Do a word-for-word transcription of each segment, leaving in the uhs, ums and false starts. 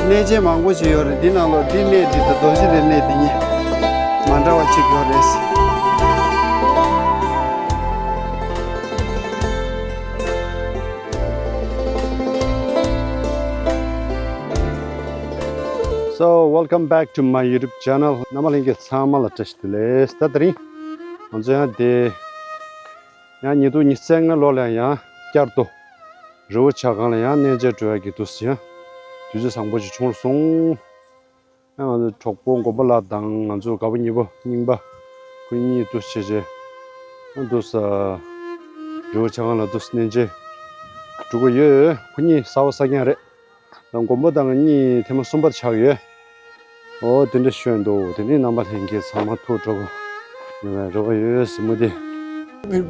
གནས་ཆེན་མང་པོ་ཞིག་ཡོད་རེད། འདི་ནང་ལོགས་འདི་གནས་འདི་དང་རྡོ་རྗེ་གདན་གནས་འདི་གཉིས་མ་འདྲ་བ་གཅིག་ཡོད་རེད། So, welcome back to my YouTube channel. རྣམ་པ་ལྷན་རྒྱས་ཚང་མ་ལ་བཀྲ་ཤིས་བདེ་ལེགས། ད་དེ་རིང་ང་ཚོ་ཡང་དེ་ཡང་ཉིས་སྟོང་ཉི་ཤུ་རྩ་ལྔ་ལོ་ལ་ཡང་བསྐྱར་དུ་རི་བོ་བྱ་རྐང་ལ་ཡང་གནས་མཇལ་འགྲོ་ཡག་གི་འདུག་ཟེར། ཡང་དུས་ཚོད་བཟང་པོ་ཞིག་བྱུང་སོང་། ཡང་ང་ཚོ་གྲོགས་པོ་མགོན་པོ་ལགས་དང་ང་ཚོ་དགའ་པོ་ཉེ་པོ་རྙིང་པ་ཁོ་གཉིས་འདུག་བྱས་བྱས་ཡང་འདུག་ས་རི་བོ་བྱ་རྐང་ལ་འདུག་གནས་མཇལ་འགྲོ་གི་ཡོད། ཁོ་གཉིས་གསར་པ་གསར་རྐྱང་རེད། མགོན་པོ་དང་གཉིས་ཐེངས་མ་གསུམ་པ་ཆགས་ཡོད། ཨོ་དེ་འདྲ་ཤོད་འདུག་དེ་ནི་རྣམ་པ་ལྷན་རྒྱས་ཚང་མ་ཐུགས་སྤྲོ་པོ་ཡོང་བའི་རེ་བ་ཡོད་ཟེར་མོ་དེ།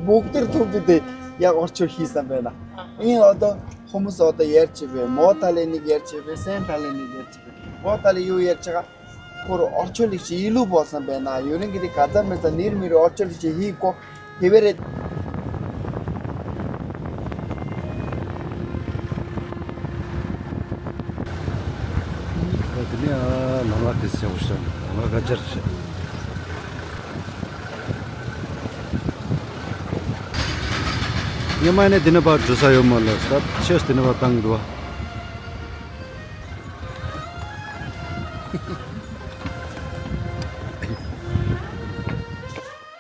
མོག་ཏིར་ཐུག་དུ་དེ་ཡག་ཨོར་ཆོ་ཤི་བསམ་པས་ན། ཨིན་ཨོ་ཏོ་ཧོ་མོ་སོ་ཏོ་ཡར་ཆེ་བས་མོ་ཏ་ལེ་ནི་ཡར་ཆེ་བས་སེན་ཏ་ལེ་ནི་ཡར་ཆེ་བས་མོ་ཏ་ལེ་ཡུ་ཡར་ཆེ་ག་ཁོར་ཨོར་ཆོ་ལིག་ཤི་ཡི་ལུ་བོ་བསམ་པས་ན་ཡུ་རིང་གི་དེ་ག་ད་མེ་ཏ་ནིར་མི་རུ་ཨོར་ཆོ་ལིག་ཤི་ཡི་ཀོ། དེ་བས་རེད། ཨ་དེ་ནས་ཨ་ནང་ལ་དེ་ཟེར་བ་ཤ་ནང་ལ་ག་ཅར་བྱེད། ཉི་མ་ནས་དེ་ནས་ཕར་འགྲོ་ས་ཡོད་མ་ལ་ད་ཆེས་དེ་ནས་ཕར་བཏང་གི་འདུག་བ།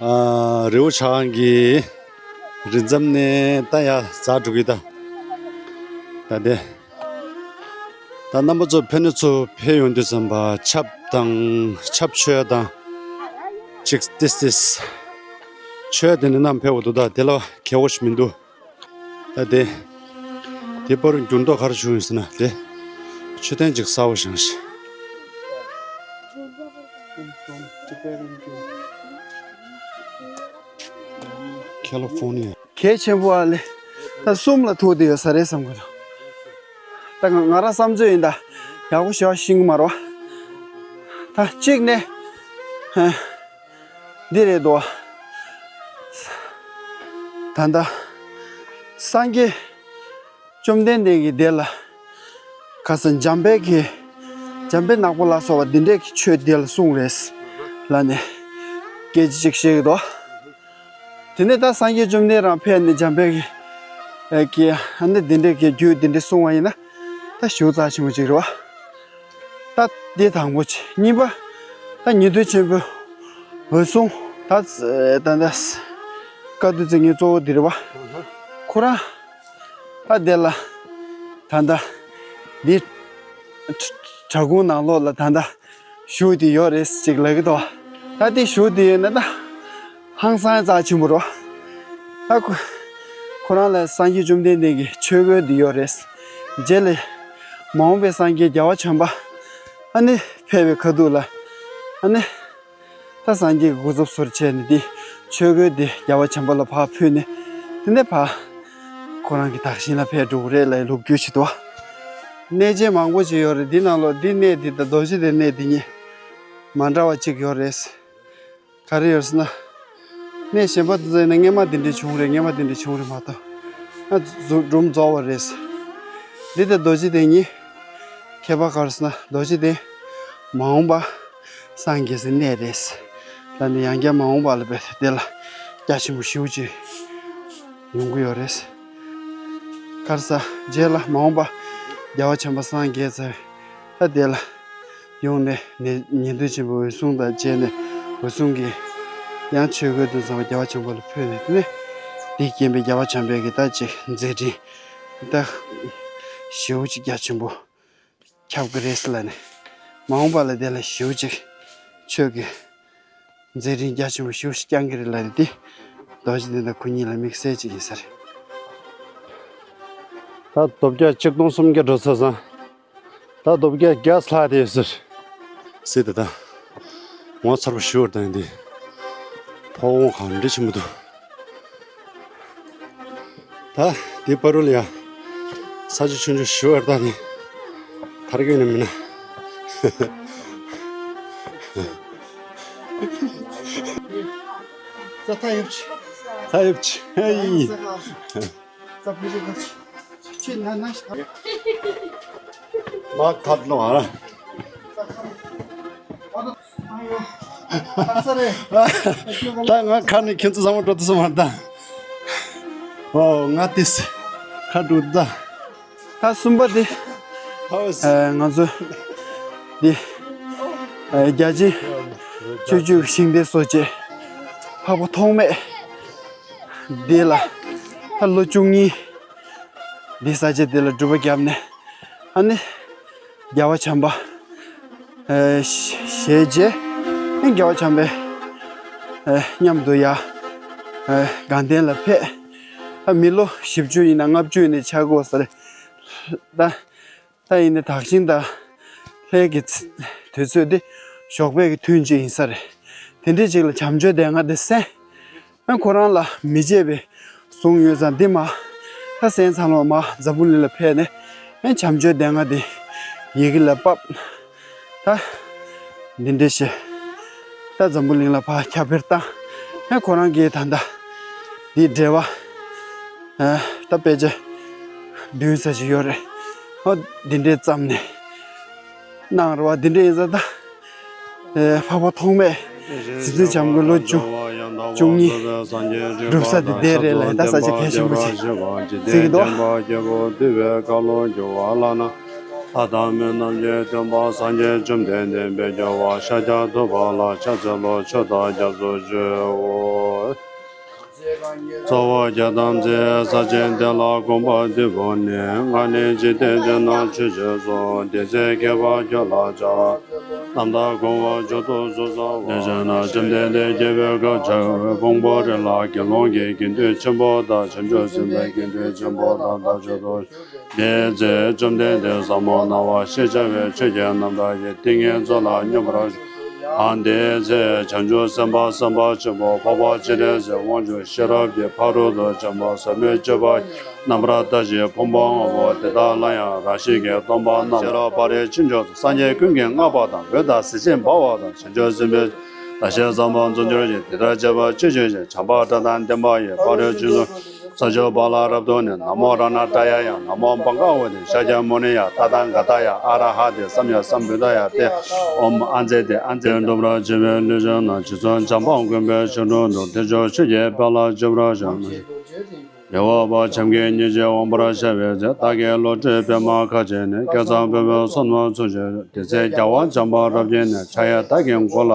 ཨ་རི་བོ་བྱ་རྐང་གི་རི་མཚམས་ནས་ད་ཡར་འཛེགས་འགྲོ་གི་ད། ད་དེ་ད་རྣམ་པ་ཚོ་ཕེབས་ནི་ཚོ་ཕེབས་ཡོང་དུས་ཙམ་པ་ཆབ་དང་ཆབ་མཆོད་དང་ཅིག་ཏིས་ཏིས་མཆོད་དེ་ནི་རྣམ་ཕེབས་འོ་དུ་ད་དེ་ལ་ཁེ་བོ་ཞིག་མི་འདུག་ད་དེ་དེ་པར་འགྱུར་ལྡོག་ག་རེ་བྱུང་ཡོད་ཟེར་ན་དེ་མཆོད་རྟེན་ཅིག་གསར་པ་བཞེངས་ཤིང་། ཁེ་ལི་ཧྥོ་ནི་ཡ། གལ་ཆེན་པོ་ཨ་ལེ། ད་གསུམ་ལ་ཐུག་བསྡད་ཡོད་ས་རེད་བསམ་གི་འདུག་ད་ང་ང་རང་བསམ་ཚོད་ཡིན་ད་ཡག་པོ་ཞེ་བ་ཤེས་ཀྱི་མ་རེད་བ། ད་གཅིག་ནས་འདི་རེད་དོ། ད་ལྟ་སངས་རྒྱས་བཅོམ་ལྡན་འདས་ཀྱིས་དེ་ལ་ཁ་སང་འཇམ་དཔལ་གྱི་འཇམ་དཔལ་ནག་པོ་ལ་སོགས་པ་འདི་འདྲས་ཀྱི་ཆོས་དེ་ལ་གསུངས་རེད་ལ་ནས་སྐད་ཆ་ཅིག་བཤད་ཀྱི་འདུག་དེ་ནས་ད་སངས་རྒྱས་བཅོམ་ལྡན་རང་ཕེབས་ནས་འཇམ་དཔལ་གྱི་ཨ་ནི་འདི་འདྲས་ཀྱི་རྒྱུད་འདི་འདྲས་གསུངས་པ་ཡིན་ན་ད་ཞེ་པོ་རྩ་ཆེན་པོ་ཅིག་རེད་བ། ད་འདི་དང་པོ་ཅིག་གཉིས་པ། ད་ཉན་ཐོས་ཆེན་པོའི་འོད་སྲུང་ད་ད་ད་བཀའ་བསྡུ་བྱེད་མཁན་གཙོ་བོ་འདི་རེད་བ། ཁོ་རང་ད་དེ་ལ་ད་ད་འདི་བྲག་ཁུང་ནང་ལོགས་ལ་ད་ད་བཞུགས་ཏེ་ཡོད་རེད་ཅིག་ལབ་ཀྱི་འདུག་ད་དེ་བཞུགས་ཏེ་ཡོད་ན་ད་ཧང་སང་རྩ་ཆེན་པོ་རེད་བ། ད་ཁོ་ཁོ་རང་ལ་སངས་རྒྱས་བཅོམ་ལྡན་འདས་ཀྱི་ཆོས་གོས་འདི་ཡོད་རེད། རྗེས་ལ་མ་འོངས་པའི་སངས་རྒྱས་རྒྱལ་བ་བྱམས་པ་ཨ་ནི་ཕེབས་པའི་ཁ་ཐུག་ལ་ཨ་ནི་ད་སངས་རྒྱས་ཀྱི་སྐུ་ཚབ་ཚུར་བྱས་ནས་འདི་ཆོས་གོས་འདི་རྒྱལ་བ་བྱམས་པ་ལ་ཕར་ཕུལ་ནས་དེ་ནས་ཕར་ཁོ་རང་གི་དག་ཞིང་ལ་ཕེབས་འགྲོ་གི་རེད་ལབ་ལོ་རྒྱུས་ཅིག་འདུག་གནས་ཆེན་མང་པོ་ཅིག་ཡོད་རེད། འདི་ནང་ལོགས་འདི་གནས་འདི་དང་རྡོ་རྗེ་གདན་གནས་འདི་གཉིས་མ་འདྲ་བ་ཅིག་ཡོད་རེད། ག་རེ་ཡོད་ཟེར་ན། གནས་གཞན་པ་དེ་ཚོ་ཡིན་ན་སྔས་མ་དེ་འདྲས་བྱུང་རེད། སྔས་མ་དེ་འདྲས་བྱུང་རེད་མ་གཏོགས། ཨ་རྫོ་སྒྲུང་རྫོགས་པ་རེད། འདི་དང་རྡོ་རྗེ་གདན་གཉིས་ཁྱད་པར་ག་རེ་ཟེར་ན་རྡོ་རྗེ་གདན་མ་འོངས་པ་སངས་རྒྱས་སའི་གནས་རེད། ད་ནི་ཡང་བསྐྱར་མ་འོངས་པ་ལ་བས་དེ་ལ་རྒྱ་ཆེན་པོ་ཞེ་པོ་ཅིག་ཡོང་གི་ཡོད་རེད། ག་རེ་ཟ་རྗེས་ལ་མ་འོངས་པ་རྒྱལ་བ་བྱམས་པ་སངས་རྒྱས་ཚེ། ད་དེ་ལ་ཡོང་ནས་ནི་ཉན་ཐོས་ཆེན་པོ་འོད་སྲུང་དང་མཇལ་ནས་འོད་སྲུང་གིས་ཡང་ཆོས་གོས་དང་ཚང་མ་རྒྱལ་བ་བྱམས་པ་ལ་ཕུལ་ནས་དེ་ནས་འདི་སྐྱེན་པའི་རྒྱལ་བ་བྱམས་པའི་གི་ད་ཅིག་མཛད་འཕྲིན་ད་ཞེ་པོ་ཅིག་རྒྱ་ཆེན་པོ་ཁྱབ་ཀྱི་རེད་ཟེར་ལ་ནས་མ་འོངས་པ་ལ་དེ་ལ་ཞེ་པོ་ཅིག་ཆོས་ཀྱི་མཛད་འཕྲིན་རྒྱ་ཆེན་པོ་ཞེ་པོ་ཅིག་བསྐྱང་གི་རེད་ལ་ནས་དེ་རྡོ་རྗེ་གདན་དང་ཁོ་གཉིས་ལ་དམིགས་བསལ་ཅིག་ཡིན་ས་རེད། ད་རྡོ་བརྒྱ་གཅིག་སྟོང་སུམ་བརྒྱ་འགྲོ་ཚར་སོང་། ད་རྡོ་བརྒྱ་བརྒྱ་ལྷག་དེ་ཟེར། སྲིད་དེ་ད། ངོ་མཚར་པོ་ཞུ་བར་དང་འདི། ཕོ་བོང་གང་འདྲ་ཆེན་པོ་འདུག་ད་འདི་པ་རུ་ལ་ཡ། ས་ཆ་ཆུང་ཆུང་ཞུ་བར་དང་ནི། ཐར་གི་ནི་མིན་ན། ས་ཐ་ཡོད་ཆི། ཐ་ཡོད་ཆི། ཧེ། ས་ཕུ་ཞིག་ག་ཆི། ཆི་ན་ན་ཤ། མ་ཁ་ལོ་ཨ་ར། ད་ང་ཁ་ནས་ཁྱེད་ཚོ་བཟང་པོ་འགྲོ་ཐུབ་སོང་མ་ད། ཨོ་ང་ཏིས་ཁ་འགྲོ་ད། ད་གསུམ་པ་དེ། ཨོ་ཨེ་ང་ཚོ་འདི་ཨེ་རྒྱ་ཆེ་ཆོས་བརྒྱུད་ཞིང་སྡེ་སོགས་བཅས་འཕགས་པ་ཐོགས་མེད་འདི་ལ་ད་ལོ་བཅུ་གཉིས་འདི་ས་ཆ་འདི་ལ་སྒྲུབ་པ་བརྒྱབ་ནས་ཨ་ནི། རྒྱལ་བ་བྱམས་པ། ཨེ་ཞེས་བྱས། རྒྱལ་བ་བྱམས་པའི་ཨེ་མཉམ་དུ་ཡ། ཨེ་དགའ་ལྡན་ལ་ཕེབས། ད་མི་ལོ་བཞི་བཅུ་ཡིན་ན་ལྔ་བཅུ་ཡིན་ན་ཆགས་དགོས་ས་རེད། ད་ད་ཡིན་ན་དག་ཞིང་དང་ལྷས་ཀྱི་ཚ་དུས་ཚོད་འདི་ཞོགས་པའི་གི་ཐུན་གཅིག་ཡིན་ས་རེད། དེ་འདྲའི་ཅིག་ལ་བྱམས་ཆོས་སྡེ་ལྔ་འདི་གསན། ཨ་ཁོ་རང་ལ་མི་བརྗེད་པའི་གཟུངས་ཡོད་ཙང་འདི་མ་ད་གསན་ཚང་ལོ་མ་འཛམ་བུ་གླིང་ལ་ཕེབས་ནས་ཨ་བྱམས་ཆོས་སྡེ་ལྔ་འདི་ཡི་གེ་ལ་ཕབ། ད་འདི་འདྲའི་ཞེས་ད་འཛམ་བུ་གླིང་ལ་ཕར་ཁྱབ་སྤེལ་བཏང་། ཨ་ཁོ་རང་གིས་ད་ལྟ་འདི་འགྲེལ་པ་ཨ་ད་དཔེ་ཆ་བདུན་ཙམ་ཞིག་ཡོད་རེད། ཨ་འདི་འདྲའི་བརྩམས་ནས་གནང་རེད་བ། འདི་འདྲའི་ཡིན་ཙང་ད། ཨེ་འཕགས་པ་ཐོགས་མེད་རྗེ་བཙུན་བྱམས་མགོན་ལོ་བཅུ་བཅུ་གཉིས་སྒྲུབ་ས་དེ་འདི་རེད་ལ་ད་ས་ཆ་གལ་ཆེན་པོ་ཞིག་བརྩི་གི་འདུག། ཨ་ཐ་མེ་རྣམས་ཀྱི་སྟོན་པ་སངས་རྒྱས་བཅོམ་ལྡན་འདས་དཔལ་རྒྱལ་བ་ཤཱཀྱ་ཐུབ་པ་ལ་ཕྱག་འཚལ་ལོ། མཆོད་དང་སྐྱབས་སུ་མཆིའོ། ཚ་བོ་རྒྱ་ཐམས་ཅད་ས་ཆེན་འདི་ལ་གོམ་པ་བདུན་བོར་ནས། ང་ནི་འཇིག་རྟེན་འདི་ན་ཆོས་ཀྱི་གསུང་། དེ་ཚེ་མཁས་པ་ཁྱོད་ལ་ཕྱག་རྣམ་དག་གོང་འོག་མཇུག་ཏུ་གཟུགས་ཟ་བ། དེ་བཞིན་ན་བཅོམ་ལྡན་འདས་རྒྱལ་པོའི་ཁབ་བྱ་བའི་ཕུང་པོ་རི་ལ་དགེ་སློང་གི་དགེ་འདུན་ཆེན་པོ་དང་བྱང་ཆུབ་སེམས་དཔའི་དགེ་འདུན་ཆེན་པོ་དང་དམ་ཆོས་ཐོས། དེའི་ཚེ་བཅོམ་ལྡན་འདས་ཟབ་མོ་སྣང་བ་ཞེས་བྱ་བའི་ཆོས་ཀྱི་རྣམ་གྲངས་ཀྱི་ཏིང་ངེ་རྩོལ་ལ་སྙོམས་པར་ཞུགས། ཨ་དེའི་ཚེ་བྱང་ཆུབ་སེམས་དཔའ་སེམས་དཔའ་ཆེན་པོ་འཕགས་པ་སྤྱན་རས་གཟིགས་དབང་ཕྱུག་ཤེས་རབ་ཀྱི་ཕ་རོལ་ཏུ་ཕྱིན་པ་ཟབ་མོའི་སྤྱོད་པ་རྣམ་པར་ལྟ་ཞིང་ཕུང་པོ་ལྔ་པོ་དེ་དག་ལ་ཡང་རང་བཞིན་གྱིས་སྟོང་པ་རྣམས་ཤེས་རབ་ཕ་རོལ་ཕྱིན་མཆོག་ཏུ་སངས་རྒྱས་ཀུན་གྱིས་བསྔགས་པ་དང་། འོད་དང་གཟི་བརྗིད་འབར་བ་དང་། བྱང་ཆུབ་སེམས་དཔའི་ཟླ་ཤེལ་ཟབ་མོ་རྫོགས་འགྱུར་ཞིང་། དེ་ལྟར་བྱེད་པ་ཆོས་ཀྱི་ཞིང་། བྱམས་པ་སྒྲ་དང་ལྡན་པ་ཡི། ཕ་རོལ་ཕྱིན་མཆོག་ས་ཕྱོགས་བར་ལ་རབ་ཏུ་གནས། ན་མོ་རཏྣ་ཏྲ་ཡ་ཡང་། ན་མོ་བྷ་ག་ཝ་ཏི་ཤཱཀྱ་མུ་ནི་ཡང་། ཏ་ཐཱ་ག་ཏཱ་ཡང་། ཨ་ར་ཧ་ཏི་སམ་ཡ་སམ་བུདྡྷ་ཡང་སྟེ། ཨོཾ་ཨ་ཛེ་ཏི་ཨ་ཛེ་ཏི། འགྲུབ་པར་བྱེད་པའི་ལུས་ཅན་རྣམས། རྗེ་བཙུན་བྱམས་པ་མགོན་པོའི་ཞབས་དྲུང་དུ། དལ་འབྱོར་ཆོས་ཀྱི་དཔལ་ལ་སྤྱོད་པར་ཤོག། མི་འོག་པ་བྱམས་མགོན་ཉིད་ཀྱིས་འོང་བར་བྱ་བའི་ཚེ། བདག་གི་བློ་གྲོས་པདྨ་ཁ་ཅིག་ནས། བསྐལ་བཟང་པོས་མི་ཚོར་རྣམས་ཚོར་བྱེད་ཤོག། དེ་ཚེ་རྒྱལ་བ་བྱམས་པ་རབ་བརྒྱན་ནས། ཕྱག་གཡས་བདག་གི་མགོ་ལ།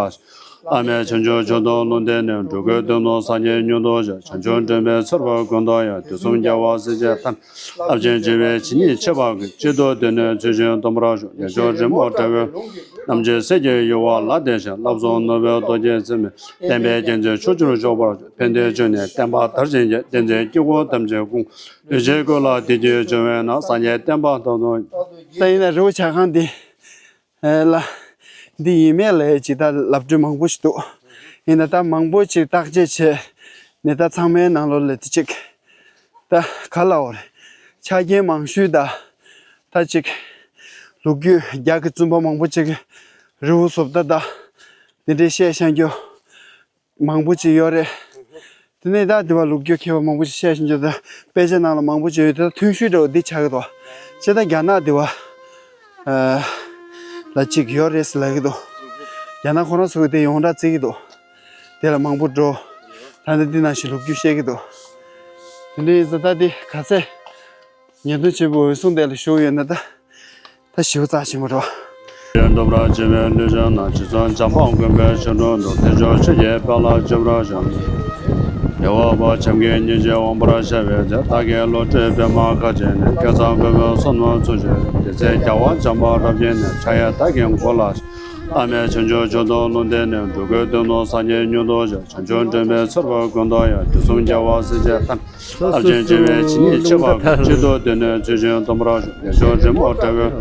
བླ་མེད་བྱང་ཆུབ་མཆོག་ཏུ་ལུང་བསྟན་ནས། འགྲོ་ཀུན་དོན་དུ་སངས་རྒྱས་མྱུར་དུ་བྱོན། བྱང་ཆུབ་སྒྲོན་མེའི་ཚེ་རབས་ཀུན་ཏུ་ཡང་། དུས་གསུམ་རྒྱལ་བ་སྲས་བཅས་ཐམས་ཅད། རླབས་ཆེན་བྱེ་བའི་བྱེ་སྙེད་མཆེད་པ་ཀུན། གཅིག་ཏུ་བསྡུས་ནས་ཚུལ་བཞིན་སྟོན་པར་ཤོག། རྒྱལ་མཆོག་རིན་པོ་ཆེ་དྲི་མེད་རྣམ་འབྱེད་སྲས་ཀྱི་ཡུལ་བ་ལ་བསྟེན་ཞིང་། བསླབ་གསུམ་ནོར་བུའི་རྡོ་རྗེ་རྩེ་མོས། བསྟན་པའི་རྒྱལ་མཚན་ཕྱོགས་བཅུར་ཕྱོགས་པར་ཤོག། ཕན་བདེའི་མཆོག་ནི་བསྟན་པ་དར་ཞིང་རྒྱས། བསྟན་འཛིན་སྐྱེ་དགུ་ཐམས་ཅད་ཀུན། ལུས་ཅན་ཀུན་ལ་བདེ་སྐྱིད་འབྱུང་བའི་ནང་། སངས་རྒྱས་བསྟན་པ་དར་དུ། ད་ཡིན་ན་རི་བོ་བྱ་རྐང་འདི་ལ། འདི་ཡིན་མེད་ལ་ཡ་ཇི་ལྟར་ལབ་འགྲོས་མང་པོ་ཞིག་འདུག། ཡིན་ན་ད་མང་པོ་ཅིག་བརྟག་དཔྱད་བྱས་ནས་ད་ཚང་མའི་ནང་ལོགས་ལ་དེ་ཅིག་ད་ག་ལ་འོ་རེད། ཆ་རྐྱེན་མང་ཤོས་ད་ད་ཅིག་ལོ་རྒྱུས་རྒྱ་གི་བཙུན་པ་མང་པོ་ཅིག་གིས་རི་བོ་བཟོ་ལྟ་ད་འདི་འདྲའི་བཤད་བཤད་རྒྱུ་མང་པོ་ཅིག་ཡོད་རེད། དེ་ནས་ད་དེ་བ་ལོ་རྒྱུས་མཁས་པ་མང་པོ་ཞིག་བཤད་བཞིན་འདུག། ད་དཔེ་ཆ་ནང་ལ་མང་པོ་ཞིག་ཡོད། དེ་ད་ཐུང་ཤོས་འདྲ་བོ་འདི་ཆགས་ཀྱི་འདུག། ཅེ་ད་རྒྱ་ནག་དེ་བ་ལ་གཅིག་ཡོད་རེད་ཟེར་ལབ་ཀྱི་འདུག། རྒྱ་ནག་ཁོ་རང་ཚོ་གི་དེ་ཡོངས་གྲགས་བརྩི་གི་འདུག། དེ་ལ་མང་པོ་འགྲོ། ད་ནི་འདི་ནང་བཞིན་ལོ་རྒྱུས་བཤད་ཀྱི་འདུག། དེ་འདྲ་ཡིན་ཙང་ད་འདི་ག་ཚད་ཉན་དུ་བྱེད་པའི་འོད་སྲུང་དེ་ལ་ཞུགས་ཡོད་ན་ད། ད་ཞིའུ་རྩ་ཆེན་པོ་རེད་བ། འགྲུབ་པར་བྱེད་པའི་ལུས་ཅན་རྣམས། རྗེ་བཙུན་བྱམས་པ་མགོན་པོའི་ཞབས་དྲུང་དུ། དལ་འབྱོར་ཆོས་ཀྱི་དཔལ་ལ་སྤྱོད་པར་ཤོག། མི་འོག་པ་བྱམས་མགོན་ཉིད་ཀྱིས་འོང་བར་བྱ་བའི་ཚེ། བདག་གི་བློ་གྲོས་པདྨ་ཁ་ཅིག་ནས། བསྐལ་བཟང་པོས་མི་ཚོར་རྣམས་ཚོར་བྱེད་ཤོག། དེ་ཚེ་རྒྱལ་བ་བྱམས་པ་རབ་བརྒྱན་ནས། ཕྱག་གཡས་བདག་གི་མགོ་ལ། བླ་མེད་བྱང་ཆུབ་མཆོག་ཏུ་ལུང་བསྟན་ནས། འགྲོ་ཀུན་དོན་དུ་སངས་རྒྱས་མྱུར་དུ་བྱོན། བྱང་ཆུབ་སྒྲོན་མེའི་ཚེ་རབས་ཀུན་ཏུ་ཡང་། དུས་གསུམ་རྒྱལ་བ་སྲས་བཅས་ཐམས་ཅད། རླབས་ཆེན་བྱེ་བའི་བྱེ་སྙེད་མཆེད་པ་ཀུན། གཅིག་ཏུ་བསྡུས་ནས་ཚུལ་བཞིན་སྟོན་པར་ཤོག། རྒྱལ་མཆོག་རིན་པོ་ཆེ་དྲི་མེད་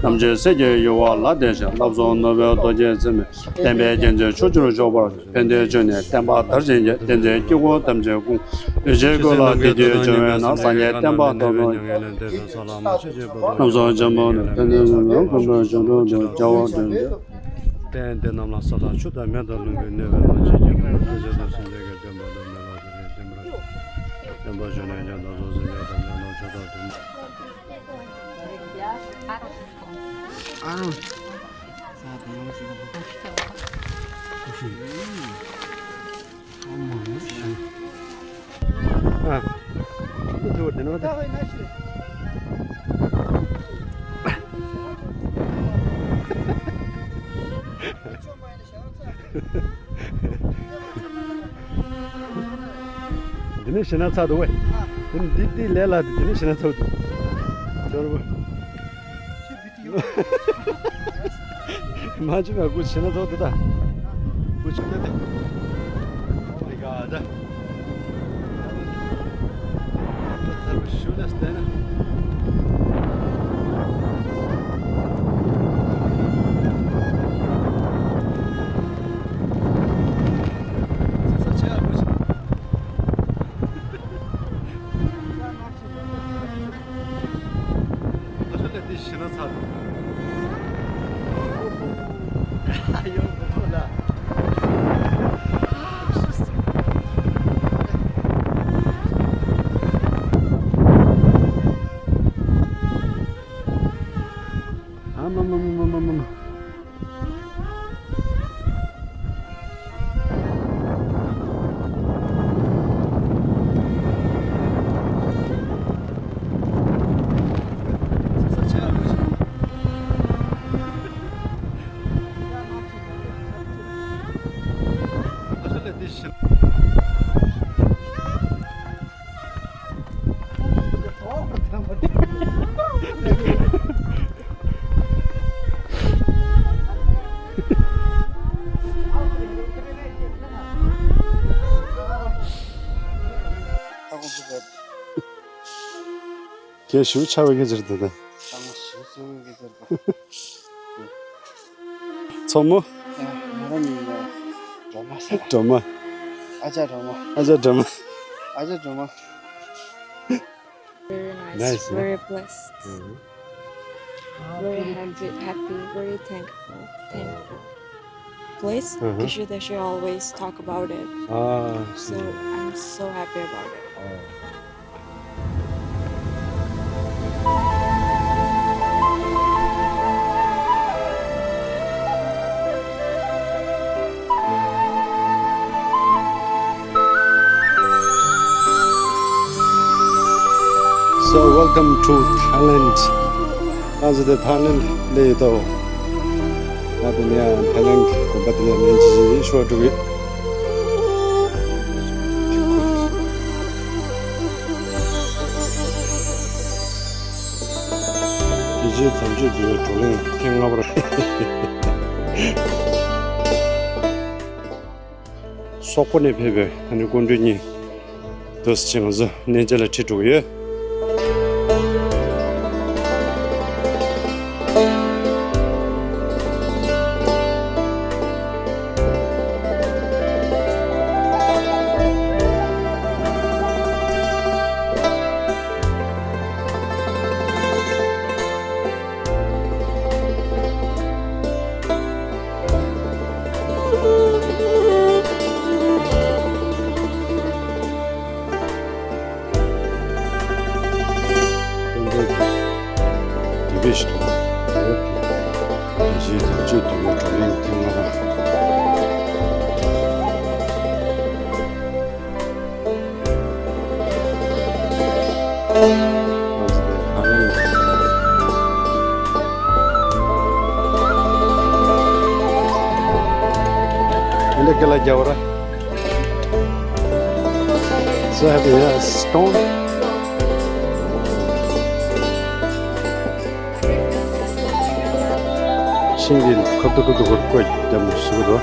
རྣམ་འབྱེད་སྲས་ཀྱི་ཡུལ་བ་ལ་བསྟེན་ཞིང་། བསླབ་གསུམ་ནོར་བུའི་རྡོ་རྗེ་རྩེ་མོས། བསྟན་པའི་རྒྱལ་མཚན་ཕྱོགས་བཅུར་ཕྱོགས་པར་ཤོག། ཕན་བདེའི་མཆོག་ནི་བསྟན་པ་དར་ཞིང་རྒྱས། བསྟན་འཛིན་སྐྱེ་དགུ་ཐམས་ཅད་ཀུན། ལུས་ཅན་ཀུན་ལ་བདེ་སྐྱིད་འབྱུང་བའི་ནང་། སངས་རྒྱས་བསྟན་པ་དར་དུ། རྣམ་གསུམ་འཆར་ཀུན་ལ་ཕན་བདེ་འབྱུང་བའི་མགོན་པོའི་ཞབས་དྲུང་དུ། རྒྱལ་བ་དྲན་པས། བསྟན་འདི་རྣམས་ལ་ས་དང་ཆུ་དང་མེ་དང་རླུང་གིས་གནོད་པའི་མ་ཆེན་གྱི་བུ། དེ་ཚེ་ལ་སེམས་ཅན་གྱི་བདེན་པ་དང་མི་ལ་སོགས་པའི་བདེན་པར་བསྟན་པ་བྱོན་ནས་ཀྱང་། བདག་སོགས་སེམས་ཅན་ཐམས་ཅད་རྣམས་མཆོག་ཐར་དུ། ཨ་རོ། ས་དེ་ཡང་ཞིག་ཨ་མ་ཨ། འདི་ཐུ་བ་དེ་ནོ་ད། འདི་ནས་ཤི་ན་ཚ་འདུག་བས། འདི་འདི་འདི་ལས་ལ་འདི་ནས་ཤི་ན་ཚ་འདུག་ཅོར་བ། མ་ཅི་མ་ཀུ་ཤི་ན་ཚ་འདུག་ད། ཀུ་ཤི་ན་ད། Oh my God. ད་ལྟ་ཤུ་ལ་སྟེ་ན། ས་ཆ་ཡག་པོ་ཞིག་ཨ་ཤོ་ལེ་དེ་ཤི་ན་ཚ་འདུག་ཡོང་གོ་ལ། ཨ་མ་མ་མ། ཁྱེད་ཞུ་ཆ་བའི་གེ་ཟེར་དེ་དང་། མཚོ་མོ། ང་རང་མིང་ལ་སྒྲོལ་མ་ཟེར། སྒྲོལ་མ། ཨ་ཅག་སྒྲོལ་མ། ཨ་ཅག་སྒྲོལ་མ། ཨ་ཅག་སྒྲོལ་མ། Very nice, nice, very blessed. Mm-hmm. Very happy, happy, very thankful, thankful. Place, uh-huh. Kishi Dashi always talk about it. Ah, I see. So I'm so happy about it. Oh. So welcome to Thailand. ང་ཚོ་དེ་ཐའི་ལེན་ལ་ཡོད་དོ། ང་དེ་ནས་ཐའི་ལེན་གྱི་དགོན་པ་དེ་ལ་ལན་ཅི་ཞིག་ཤོག་འགྲོ་གི། དེ་རྗེས་དམ་ཆོས་འདུལ་བའི་བགྲོ་གླེང་ཐེངས་ལྔ་པར། སོག་པོ་ནས་ཕེབས་པའི་ཨ་ནི་སྐུ་མགྲོན་གཉིས་དུ་ཕྱིན་ང་ཚོ་གནས་མཇལ་ལ་ཁྲིད་འགྲོ་གི་ཡོད། དེ་བས་ཤིག་ཏུ་བོད་ཀྱི་རྒྱལ་སྤྱིའི་དམ་ཆོས་འདུལ་བའི་བགྲོ་གླེང་ཐེངས་ལྔ་པ། So happy, yeah, stone. ཤིང་གི་ཁབ་ཏུ་ཁབ་ཏུ་གོར་བཀོད་བརྒྱབ་ནས་བཞུགས་འདུག